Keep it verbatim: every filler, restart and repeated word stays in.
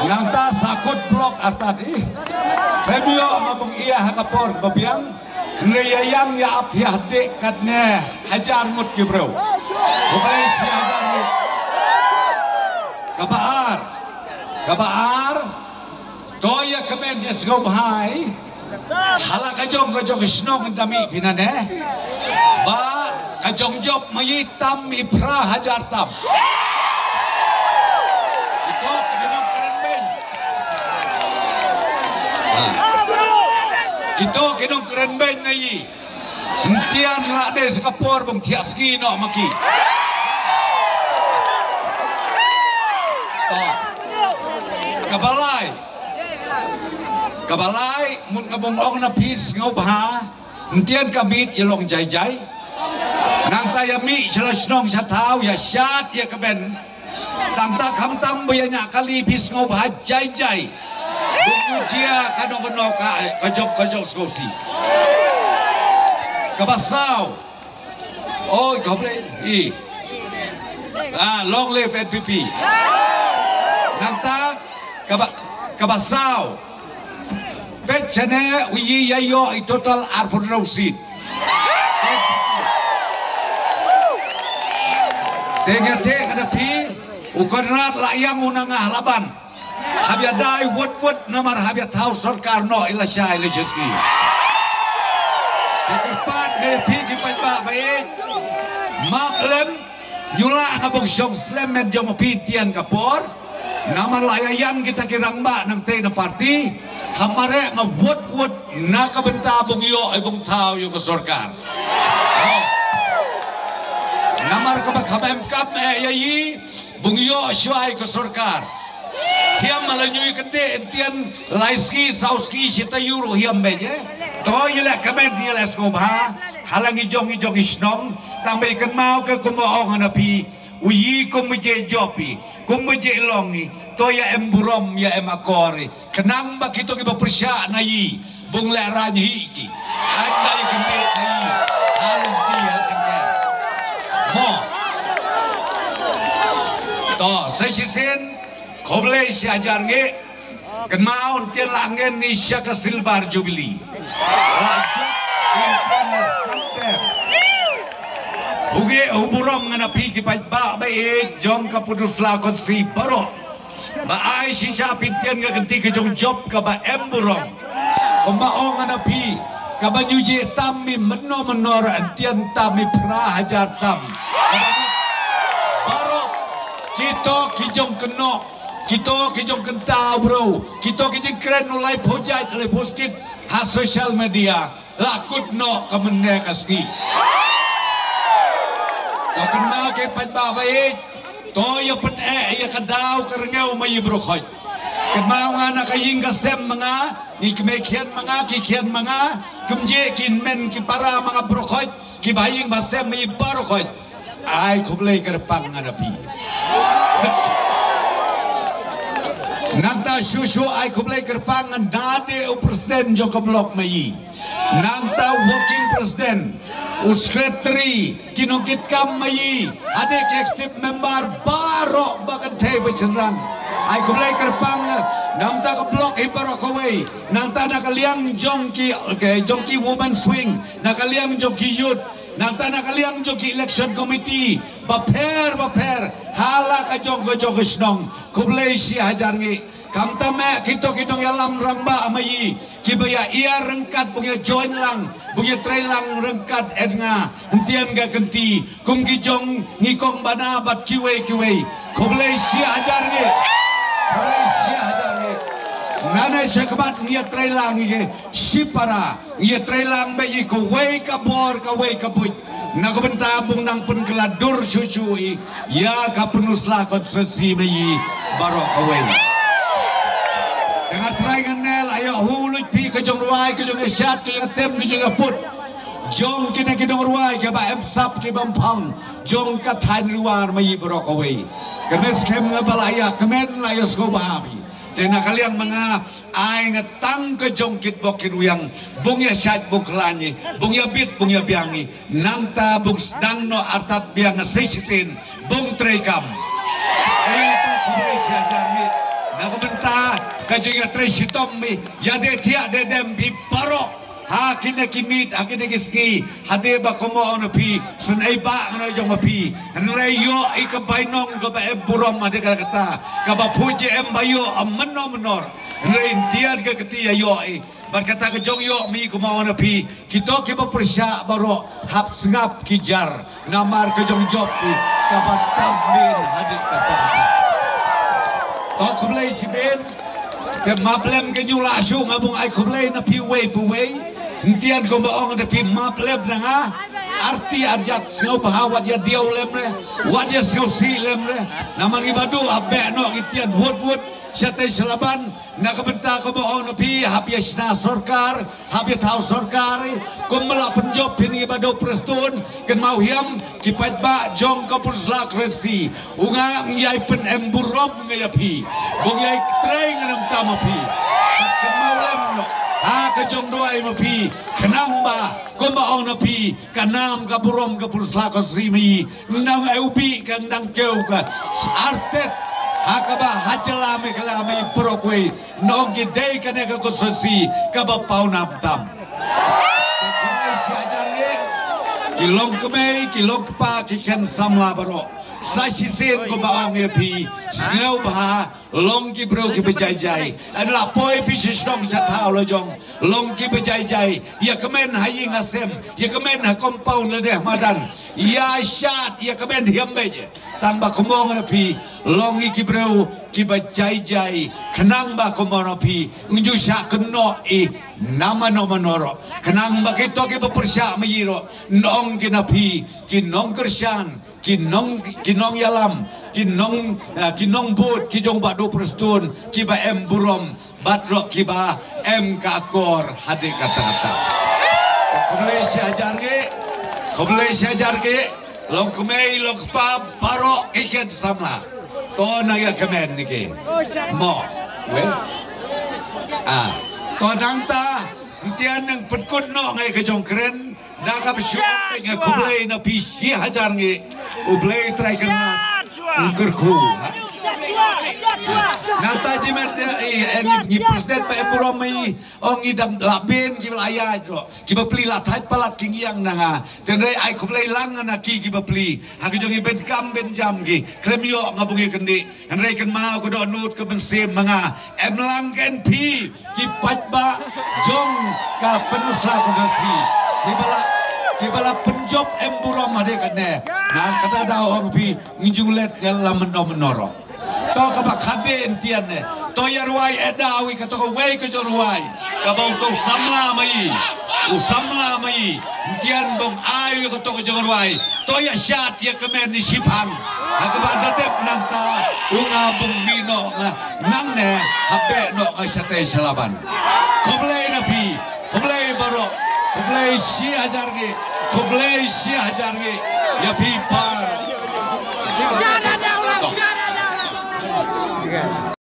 Nangta sa kut block artat i. Khlem ïoh nga bung ïa ha ka por ba biang. Hynrei ïa ïang ïa ap ïa hati katne hajar ngut ki briew. Khublei shi hajar ngut. Kaba ar. Kaba ar. To ïa kmen ïa sngewbha i. Hala ka jong ka jong shnong da mi phi nane. Ba ka jong jop ma i tam i phra hajar tam. Kito ki nong kren beng. Kito ki nong kren beng na i. Mtian la de sa ka por bong thiah ski no ma ki. To. Kaba lai. Kaba lai, mut nga bong ong na phi sngewbha. Mtian ka mit ïa long jai jai. Nangta ïa mi shala shnong sha thaw ïa shat ïa ka ben. Tangta khamtam ba ïa nya kali phi sngewbha jai jai. Buk yu jia ka dong ka nok ka ka jok ka jok sngewsi. Kaba saw. Oi, khublei i. Ah, long live N P P. Nangta kaba kaba saw. Pet chane u yi ya yo i total arphew hynriew seat. Te nga te ka da phi u Konrad la yang u na nga halaban. Hab ïa dai wut wut namar hab ïa thaw sorkar noh i la shai la shiski. Te kyrpad ngi phi ki paidbah ba ïeit. Map lem ïu la nga bong shong slem met jong phi tian ka por. Namar la ïa yang kita ki rangbah nangtei na parti. Hamar eh nga wut wut na ka bynta bong ïoh i bong thaw ïoh ka sorkar. Oh. Namar kaba khamem kam eh ïa i. Bung ïoh shuwa ïa ka sorkar. Hiam ma la ñiuh ïa ka dei entian lai ski saw ski shi taïew ruh hiam beit eh. To ïa leh kmen ïa leh sngewbha. Hala ngi jong ngi jong ngi shnong. Tang ba ïa kynmaw ka kumba ong na phi. U yi kumba je jop i. Kumba je long i. To ïa em burom ïa em akor i. Khnang ba kito kiba pyrshah na i bung leh rang hi ki. Anda i kyndit na i. Halong ti ha sengken. Mo. To, sa shisien, khublei shi hajar ngi. Kynmaw ntien la ngen ni sha ka silver jubilee. La jop ntien na santer. Huge huburom ngana phi ki paidbah ba e jong ka Pynursla Constituency baroh. Ba ai shisha pyntian ka kynti ka jong jop kaba em burom. Kumba ong na phi kaba ñiuh tam mi mynno mynno ra entian tam mi phra hajar tam. Baroh kito ki jong kynnoh, kito ki jong kynta bro, kito ki jingkren u lai phew jait lai phew skit ha social media. La kut noh ka mynne ka sngi. Ka kynmaw ke paidbah ba ïeit. To ïa pyneh ïa ka daw ka rngew ma i baroh khoit. Kynmaw nga na ka ïing ka sem ma nga, ngi kmie khian ma nga, ki khian ma nga, kumjuh ki hynmen ki para ma nga baroh khoit, ki ba ïing ba sem ma i baroh khoit. Ai khublei kyrpang nga na phi. Nangta shu shu ai khublei kyrpang nga na de u president jong ka block ma i. Nangta working president, u secretary, ki nongkitkam ma i, hade ki executive member baroh ba kynthei ba shynrang. Ai khublei kyrpang nangta ka block hi baroh kawei, nangta na ka liang jong ki, okay, jong ki women swing, na ka liang jong ki youth, nangta na ka liang jong ki election committee, bapher bapher, hala ka jong ka jong ka shnong, khublei shi hajar ngi. Khamtam eh kito ki nongïalam rangbah ma i, kiba ïa ïa ryngkat bun ïa join lang, bun ïa trei lang ryngkat eh nga, hyntian ka kynti, kum ki jong ngi kong bana bad kiwei kiwei. Khublei shi hajar ngi. Khublei shi hajar ngi. Nane shakhmat ngi ïa trei lang ngi shipara. Ïa trei lang ba i kawei ka bor kawei ka buit. Na ka bynta bun nang pynkylla dur shu shu i ïa ka Pynursla Constituency ba i baroh kawei. Tang nga trai ngan nel ayo hu luit pi ka jong ruai ka jong ïa shat ka jong ïa tem ka jong ïa put. Jong kine ki dong ruai ka ba em sap ki bam phang jong ka thain ruar ma i baroh kawei. Kane skhem nga ba la ïa kmen la ïa sngewbha pi. Te na ka liang ma nga ai nga tang ka jong kit bok kit wiang bung ïa shait bung khlaiñ bung ïa bit bung ïa biang i nangta bung sdang noh artat biang nga sei shisien bung trei kam. Ai ta khublei shi hajar ngi. Na ka bynta ka jingïatrei shitom, ïa dei thiah dei dem phi baroh ha kine ki miet, ha kine ki sngi, hadien ba kumba ong na phi, sngewbha ngan ïa jong ma phi. Hynrei ïoh i ka bainong kaba em burom, hadien kata kaba phuh jingim ba ïoh mynno mynno. Hynrei ym tied ka kti ïa ïoh i. Bad kata ka jong ïoh mi kumba ong na phi, kito kiba pyrshah baroh hap sngap ki jar. Namar ka jong jop i kaba tam byn hadien kata kata. To khublei shibun. Te map lem, ka ju lah shuh, nga bym ai khublei na phi uwei pa uwei. Ym tied kumba ong na phi, map lem na nga. Arti arjat, sngewbha wat ïa diaw lem re, wat ïa sngewsih lem re. Namar ngi ba duh hap beh noh ngi tied wut wut shatei shlaban. Na ka bynta kumba ong na phi, hap ïa shna sorkar, hap ïa thaw sorkar, kumba la pynjop phi ngi ba duh Prestone, kynmaw hiam ki paidbah jong ka Pynursla Constituency. U nga ngi ïai pynem burom ngi ïa phi. Bym ïai trei ngan ym tam ma phi. Kynmaw lem noh ha ka jong duwai ma phi, khnang ba kumba ong na phi, ka nam ka burom ka Pynursla Constituency ma i. Nang e u bih ka, nang kiew ka. Artet ha kaba ha jylla Meghalaya ma i baroh kawei. Nong ki dei kane ka constituency kaba paw nam tam. Ki longkmie, ki longkpa, ki khen samla baroh. Sa shisien kumba ong ïa phi, sngewbha long ki briew kiba jai jai. Ynda la poi phi sha shnong sha thaw la jong, long kiba jai jai. Ïa kmen ha ïing ha sem, ïa kmen ha compound lane ha madan. Ïa shad, ïa kmen hiam beit. Tang ba kumba ong na phi, long i ki briew kiba jai jai. Khnang ba kumba ong na phi, ngi ju shah kynnoh i na mano mano ruh. Khnang ba kito kiba pyrshah ma i ruh, nong ki na phi, ki nongkyrshan, ki nong, ki nongïalam, ki nong, eh, ki nongbud ki jong Bah Duh Prestone, kiba em burom bad ruh kiba em ka akor hadien kata kata. Khublei shi hajar ngi, khublei shi hajar ngi. Longkmie, longkpa, baroh ki khen samla. To nang ïa kmen ngi ki. Mo. Wei. Ah. To nangta, ym tied, nang pynkut noh ngi ka jong kren. Da kaba shu ong nga khublei na phi shi hajar ngi. U Blei Trai Kynrad un kyrkhu, ha. Nangta jimet, eh, eh, ngi, ngi president ba em burom i, ong ngi dang la bun kiba la ïaid ruh. Kiba plie la thait palat ki ngiang na nga. Hynrei ai khublei lang na ki kiba plie. Ha ka jong i ben kam ben jam ki. Khlem ïoh nga bun i kyndit. Hynrei kynmaw ka dohnud ka mynsiem ma nga. Em lang ken phi. Ki paidbah jong ka Pynursla Constituency, kiba la, kiba la pynjop em burom hadien katne. Na kata daw ong phi, ngi ju leit ngan lam mynno mynno ruh. To kaba khadien tian ne. To ïa rwai eh daw i kato kawei ka jong rwai. Kaba u to samla ma i. U samla ma i. Tian bong ai ïa kato ka jong rwai. To ïa shad ïa kmen ni shiphang. Ha kaba da dep nangta u nga bung mi noh nga nangne ha beh noh nga shatei shalaban. Khublei na phi, khublei baroh, khublei shi hajar ngi, khublei shi hajar ngi ïa phi baroh.